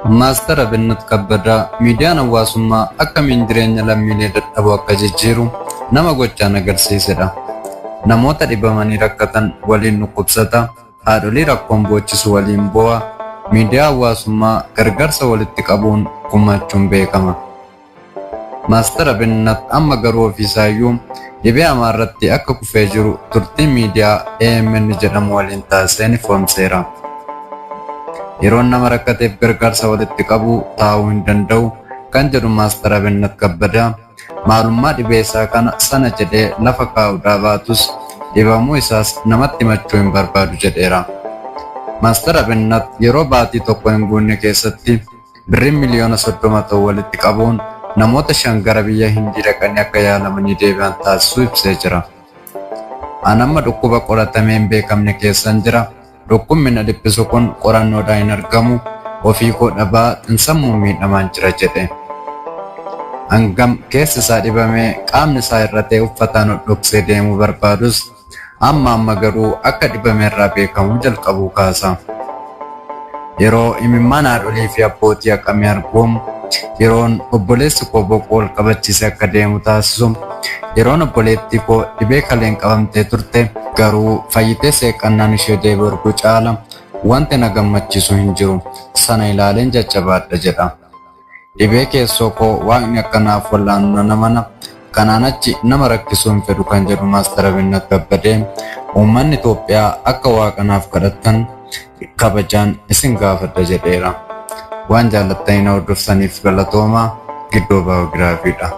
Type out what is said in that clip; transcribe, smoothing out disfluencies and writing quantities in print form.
Maastar Abinnat Kabbadaa miidiyaan hawaasummaa akkamiin jireenya lammiilee dadhaboo akka jijjiiru nama gochaan agarsiisedha. Namoota dhibamanii rakkatan waliin dhukkubsata, haadholii rakkoon boochisu waliin boo'a, miidiyaa hawaasummaa gargaarsa walitti qabuun gumaachuun beekama. Maastar Abinnat amma garuu ofiisaayyuu dhibee hamaa irratti akka kufee jiru turtii miidiyaa AMN jedhamu waliin taasiseen ifoomseera. Yeroon nama rakkateef gargaarsa walitti qabu taa'uu hin danda'u kan jedhu Maastar Abinnat Kabbadaa maalummaa dhibee isaa kana sana jedhee lafa kaa'uudhaa baatus dhibamuu isaas namatti himachuu hin barbaadu jedheera. Maastar Abinnat yeroo baatii tokko hin guunne keessatti Birriin miliyoona 30 ta'u walitti qabuun namoota 5 gara biyya Hindii dhaqanii akka yaalamanii deebi'an taasisuu ibsee jira. An amma dhukkuba qoratamee hin beekamne keessan jira. Dhukkubni na dhiphisu kun qorannoodhaan hin argamu. Ofii koo dhabaa xinsammuun miidhamaan jira jedhe. Hangam keessi isaa dhibamee qaamni isaa hir'atee uffataan hodhoksee deemuu barbaadus Amma amma garuu akka dhibame irraa beekamuu jalqabuu kaasa. Yeroo imimmaan haadholii fi abbootii haqame argu, yeroon obboleessi koo boquu ol qabachiisee akka deemu taasisu, yeroon obboleettii koo dhibee kaleen qabamtee turte garuu fayyitee seeqqannaan ishee deebi'u arguu caala wanti na gammachiisu hin jiru. Sana ilaaleen jajjabaadha jedha. Dhibee keessoo koo Waaqni akka naaf wal'aanu nan amana. Kanaan achi nama rakkisuu hin fedhu kan jedhu Maastar Abinnat Kabbadee, uummanni Itoophiyaa akka Waaqa naaf kadhattan kabajaan isin gaafadha jedheera. Waan jaallattanii na hordoftaniif galatoomaa. Giddoo Baayogiraafiidha.